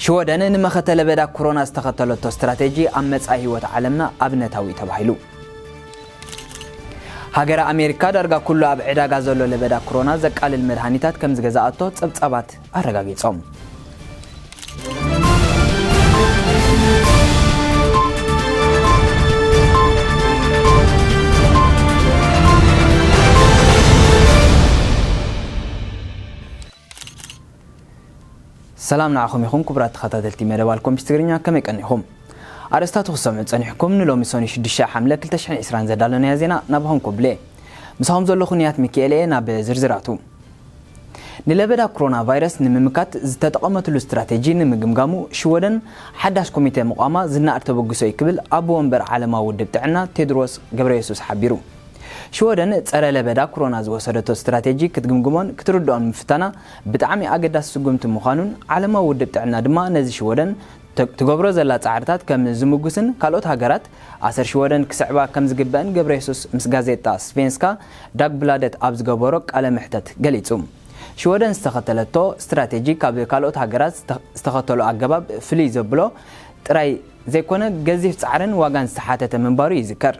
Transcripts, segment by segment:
ሽወደን ንመኸተ ለበዳ ኮሮና ዝተኸተለቶ ስትራቴጂ ኣብ መጻኢ ህይወት ዓለምና ኣብነታዊ ተባሂሉ። ሃገረ ኣሜሪካ ዳርጋ ኩሉ ኣብ ዕዳጋ ዘሎ ለበዳ ኮሮና ዘቃልል መድሃኒታት ከም ዝገዝኣቶ ጸብጻባት ኣረጋጊጾም። ሰላም ንዓኹም ይኹን ክቡራት ተኸታተልቲ መደብ ኣልኮምፒስ ትግርኛ፣ ከመይ ቀኒኹም? ኣርእስታቱ ክሰምዑ ጸኒሕኩም። ንሎሚ ሰኑይ ሽዱሽተ ሓምለ ክልተ ሽሕን ዕስራን ዘዳለናዮ ዜና ናባኹም ኮብሌ። ምሳኹም ዘለኹ ንያት ሚካኤል እየ። ናብ ዝርዝራቱ። ንለበዳ ኮሮና ቫይረስ ንምምካት ዝተጠቐመትሉ ስትራቴጂ ንምግምጋሙ ሽወደን ሓዳሽ ኮሚቴ ምቋማ ዝነኣድ ተበግሶ እዩ ክብል ኣቦ ወንበር ዓለማዊ ውድብ ጥዕና ቴድሮስ ገብረየሱስ ሓቢሩ። ሽወደን ጸረ ለበዳ ኮሮና ዝወሰደቶ ስትራቴጂ ክትግምግሞን ክትርድኦን ምፍታና ብጣዕሚ ኣገዳሲ ስጉምቲ ምዃኑን ዓለማዊ ውድብ ጥዕና ድማ ነዚ ሽወደን ተ-፣ ትገብሮ ዘላ ጻዕርታት ከም ዝምጉስን ካልኦት ሃገራት ኣሰር ሽወደን ክስዕባ ከም ዝግበአን ገብረየሱስ ምስ ጋዜጣ ስቬንስካ ዳግብላደት ኣብ ዝገበሮ ቃለ መሕተት ገሊጹ። ሽወደን ዝተኸተለቶ ስትራቴጂ ካብ ካልኦት ሃገራት ዝተ-፣ ዝተኸተሎ ኣገባብ ፍልይ ዘብሎ ጥራይ ዘይኮነ፣ ገዚፍ ጻዕርን ዋጋን ዝተሓተተ ምንባሩ ይዝከር።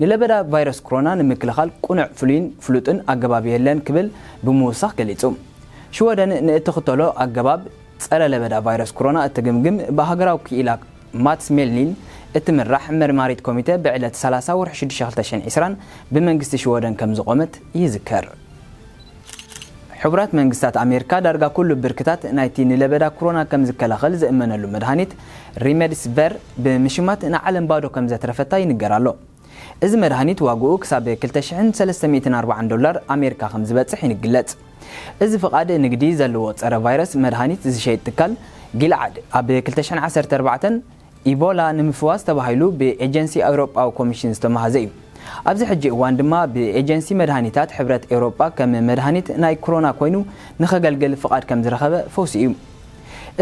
ንለበዳ ቫይረስ ኮሮና ንምክልኻል ቅኑዕ፣ ፍሉይን ፍሉጥን ኣገባብ የለን ክብል ብምውሳኽ ገሊጹ። ሽወደን ንእትኽተሎ ኣገባብ ጸረ ለበዳ ቫይረስ ኮሮና እትግምግም ብሃገራዊ ክኢላ ማትስ ሜልኒን እትምራሕ መርማሪት ኮሚተ ብዕለት ሰላሳ ወርሒ ሽዱሽተ ክልተ ሽሕን ዕስራን ብመንግስቲ ሽወደን ከም ዝቖመት ይዝከር። ሕቡራት መንግስታት ኣሜሪካ ዳርጋ ኩሉ ብርክታት ናይቲ ንለበዳ ኮሮና ከም ዝከላኸል ዝእመነሉ መድሃኒት ሪሜዲሲቨር ብምሽማት ንዓለም ባዶ ከም ዘትረፈታ ይንገር ኣሎ። እዚ መድሃኒት ዋግኡ ክሳብ ክልተ ሽሕን ሰለስተ ሚእትን ኣርባዓን ዶላር ኣሜሪካ ከም ዝበጽሕ ይንግለጽ። እዚ ፍቓድ ንግዲ ዘለዎ ጸረ ቫይረስ መድሃኒት ዝሸይጥ ትካል ጊልዓድ ኣብ ክልተ ሽሕን ዓሰርተ ኣርባዕተን ኢቦላ ንምፍዋስ ተባሂሉ ብኤጀንሲ ኣውሮጳዊ ኮሚሽን ዝተማህዘ እዩ። ኣብዚ ሕጂ እዋን ድማ ብኤጀንሲ መድሃኒታት ሕብረት ኤውሮጳ ከም መድሃኒት ናይ ኮሮና ኮይኑ ንኸገልግል ፍቓድ ከም ዝረኸበ ፈውሲ እዩ።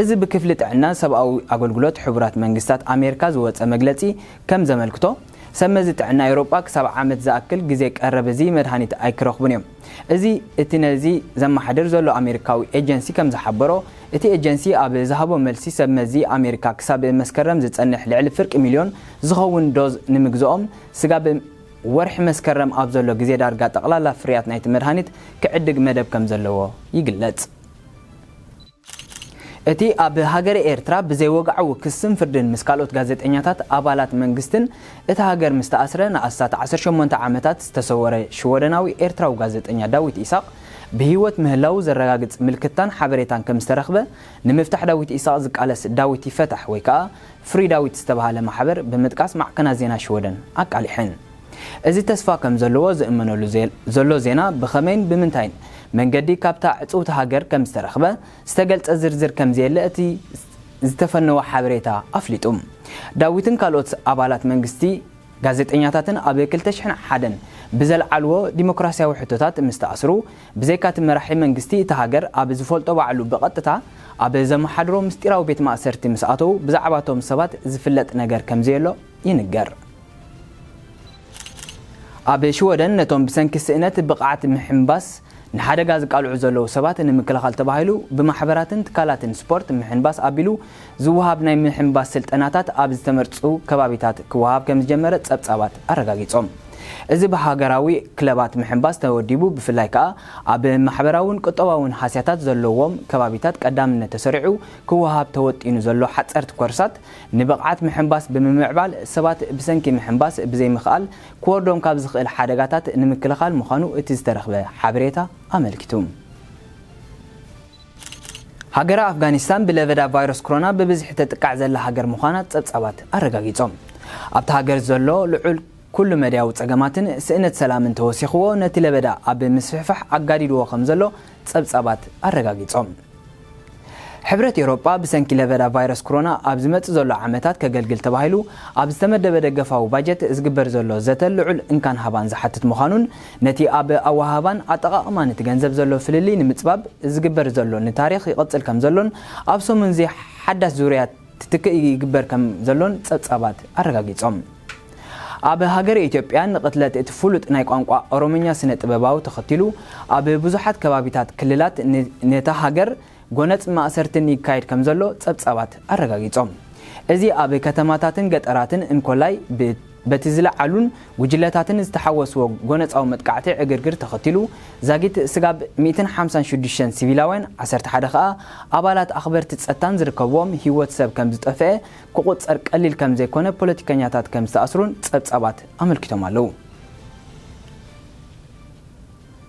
እዚ ብክፍሊ ጥዕና ሰብኣዊ ኣገልግሎት ሕቡራት መንግስታት ኣሜሪካ ዝወጸ መግለጺ ከም ዘመልክቶ፣ ሰብ መዚ ጥዕና ኤውሮጳ ክሳብ ዓመት ዝኣክል ግዜ ቀረብ እዚ መድሃኒት ኣይክረኽቡን እዮም። እዚ እቲ ነዚ ዘመሓድር ዘሎ ኣሜሪካዊ ኤጀንሲ ከም ዝሓበሮ፣ እቲ ኤጀንሲ ኣብ ዝሃቦ መልሲ፣ ሰብ መዚ ኣሜሪካ ክሳብ መስከረም ዝጸንሕ ልዕሊ ፍርቂ ሚልዮን ዝኸውን ዶዝ ንምግዝኦም፣ ስጋብ ወርሒ መስከረም ኣብ ዘሎ ግዜ ዳርጋ ጠቕላላ ፍርያት ናይቲ መድሃኒት ክዕድግ መደብ ከም ዘለዎ ይግለጽ። እቲ ኣብ ሃገረ ኤርትራ ብዘይወግዓዊ ክስን ፍርድን ምስ ካልኦት ጋዜጠኛታት፣ ኣባላት መንግስትን እቲ ሃገር ምስ ተኣስረ ንኣስታት ዓሰርተ ሸሞንተ ዓመታት ዝተሰወረ ሽወደናዊ ኤርትራዊ ጋዜጠኛ ዳዊት ኢሳቕ ብህይወት ምህላዉ ዘረጋግጽ ምልክታን ሓበሬታን ከም ዝተረኽበ፣ ንምፍታሕ ዳዊት ኢሳቕ ዝቃለስ ዳዊት ይፈታሕ ወይ ከኣ ፍሪ ዳዊት ዝተባህለ ማሕበር ብምጥቃስ ማዕከናት ዜና ሽወደን ኣቃሊሐን። እዚ ተስፋ ከም ዘለዎ ዝእመነሉ ዜ-፣ ዘሎ ዜና ብኸመይን ብምንታይን መንገዲ ካብታ ዕጽውቲ ሃገር ከም ዝተረኽበ ዝተገልጸ ዝርዝር ከም ዘየለ እቲ ዝተፈነወ ሓበሬታ ኣፍሊጡ። ዳዊትን ካልኦት ኣባላት መንግስቲ ጋዜጠኛታትን ኣብ ክልተ ሽሕን ሓደን ብዘልዓልዎ ዲሞክራስያዊ ሕቶታት ምስ ተኣስሩ፣ ብዘይካ እቲ መራሒ መንግስቲ እቲ ሃገር ኣብ ዝፈልጦ ባዕሉ ብቐጥታ ኣብ ዘመሓድሮ ምስጢራዊ ቤት ማእሰርቲ ምስ ኣተዉ ብዛዕባቶም ሰባት ዝፍለጥ ነገር ከም ዘየሎ ይንገር። ኣብ ሽወደን ነቶም ብሰንኪ ስእነት ብቕዓት ምሕንባስ ንሓደጋ ዝቃልዑ ዘለዉ ሰባት ንምክልኻል ተባሂሉ ብማሕበራትን ትካላትን ስፖርት ምሕንባስ ኣቢሉ ዝወሃብ ናይ ምሕንባስ ስልጠናታት ኣብ ዝተመርጹ ከባቢታት ክወሃብ ከም ዝጀመረ ጸብጻባት ኣረጋጊጾም። እዚ ብሃገራዊ ክለባት ምሕንባስ ተወዲቡ፣ ብፍላይ ከኣ ኣብ ማሕበራውን ቁጠባውን ሃስያታት ዘለዎም ከባቢታት ቀዳምነት ተሰሪዑ ክወሃብ ተወጢኑ ዘሎ ሓጸርቲ ኮርሳት፣ ንብቕዓት ምሕንባስ ብምምዕባል ሰባት ብሰንኪ ምሕንባስ ብዘይምኽኣል ክወርዶም ካብ ዝኽእል ሓደጋታት ንምክልኻል ምዃኑ እቲ ዝተረኽበ ሓበሬታ ኣመልኪቱ። ሃገረ ኣፍጋኒስታን ብለበዳ ቫይረስ ኮሮና ብብዝሒ ተጥቃዕ ዘላ ሃገር ምዃና ጸብጻባት ኣረጋጊጾም። ኣብታ ሃገር ዘሎ ልዑል ኩሉ መድያዊ ጸገማትን ስእነት ሰላምን ተወሲኽዎ፣ ነቲ ለበዳ ኣብ ምስፍሕፋሕ ኣጋዲድዎ ከም ዘሎ ጸብጻባት ኣረጋጊጾም። ሕብረት ኤውሮጳ ብሰንኪ ለበዳ ቫይረስ ኮሮና ኣብ ዝመጽእ ዘሎ ዓመታት ከገልግል ተባሂሉ ኣብ ዝተመደበ ደገፋዊ ባጀት ዝግበር ዘሎ ዘተ ልዑል እንካን ሃባን ዝሓትት ምዃኑን፣ ነቲ ኣብ ኣወሃህባን ኣጠቓቕማን እቲ ገንዘብ ዘሎ ፍልልይ ንምጽባብ ዝግበር ዘሎ ንታሪኽ ይቕጽል ከም ዘሎን፣ ኣብ ሰሙን እዚ ሓዳስ ዙርያ ትትክእ ይግበር ከም ዘሎን ጸብጻባት ኣረጋጊጾም። ኣብ ሃገረ ኢትዮጵያ ንቕትለት እቲ ፍሉጥ ናይ ቋንቋ ኦሮምኛ ስነ ጥበባዊ ተኸቲሉ፣ ኣብ ብዙሓት ከባቢታት ክልላት ን-፣ ነታ ሃገር ጎነጽ ማእሰርትን ይካየድ ከም ዘሎ ጸብጻባት ኣረጋጊጾም። እዚ ኣብ ከተማታትን ገጠራትን እንኮላይ ብ-፣ በቲ ዝለዓሉን ጉጅለታትን ዝተሓወስዎ ጎነጻዊ መጥቃዕቲ ዕግርግር ተኸቲሉ ዛጊት ስጋብ ሚእትን ሓምሳን ሽዱሽተን ሲቪላውያን፣ ዓሰርተ ሓደ ከኣ ኣባላት ኣኽበርቲ ጸጥታን ዝርከብዎም ህይወት ሰብ ከም ዝጠፍአ ክቑጸር ቀሊል ከም ዘይኮነ ፖለቲከኛታት ከም ዝተኣስሩን ጸብጻባት ኣመልኪቶም ኣለዉ።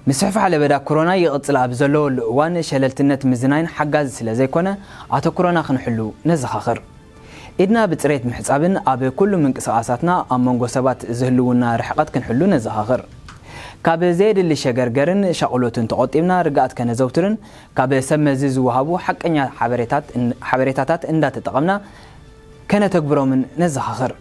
ምስፍሕፋሕ ለበዳ ኮሮና ይቕጽል ኣብ ዘለወሉ እዋን ሸለልትነት ምዝናይን ሓጋዚ ስለ ዘይኮነ ኣተኩሮና ክንሕሉ ነዘኻኽር። ኢድና ብጽሬት ምሕጻብን ኣብ ኩሉ ምንቅስቓሳትና ኣብ መንጎ ሰባት ዝህልውና ርሕቐት ክንሕሉ ነዘኻኽር። ካብ ዘየድሊ ሸገርገርን ሻቕሎትን ተቖጢብና ርግኣት ከነዘውትርን ካብ ሰብ መዚ ዝወሃቡ ሓቀኛ ሓበሬታት-፣ ሓበሬታታት እንዳተጠቐምና ከነተግብሮምን ነዘኻኽር።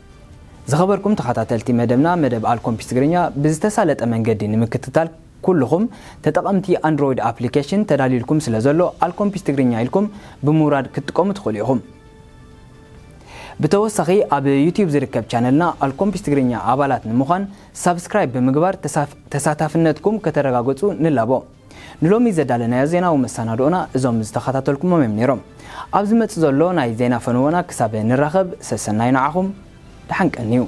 ዝኸበርኩም ተኸታተልቲ መደብና፣ መደብ ኣልኮምፒስ ትግርኛ ብዝተሳለጠ መንገዲ ንምክትታል ኩልኹም ተጠቐምቲ ኣንድሮይድ ኣፕሊኬሽን ተዳልዩልኩም ስለ ዘሎ ኣልኮምፒስ ትግርኛ ኢልኩም ብምውራድ ክትጥቀሙ ትኽእሉ ኢኹም። ብተወሳኺ ኣብ ዩቲዩብ ዝርከብ ቻነልና ኣልኮምፒስ ትግርኛ ኣባላት ንምዃን ሳብስክራይብ ብምግባር ተሳፍ-፣ ተሳታፍነትኩም ከተረጋግጹ ንላቦ። ንሎሚ ዘዳለናዮ ዜናዊ መሰናድኦና እዞም ዝተኸታተልኩሞም እዮም ነይሮም። ኣብ ዝመጽእ ዘሎ ናይ ዜና ፈነወና ክሳብ ንራኸብ ሰሰናዩ ንዓኹም። ደሓን ቀንዩ።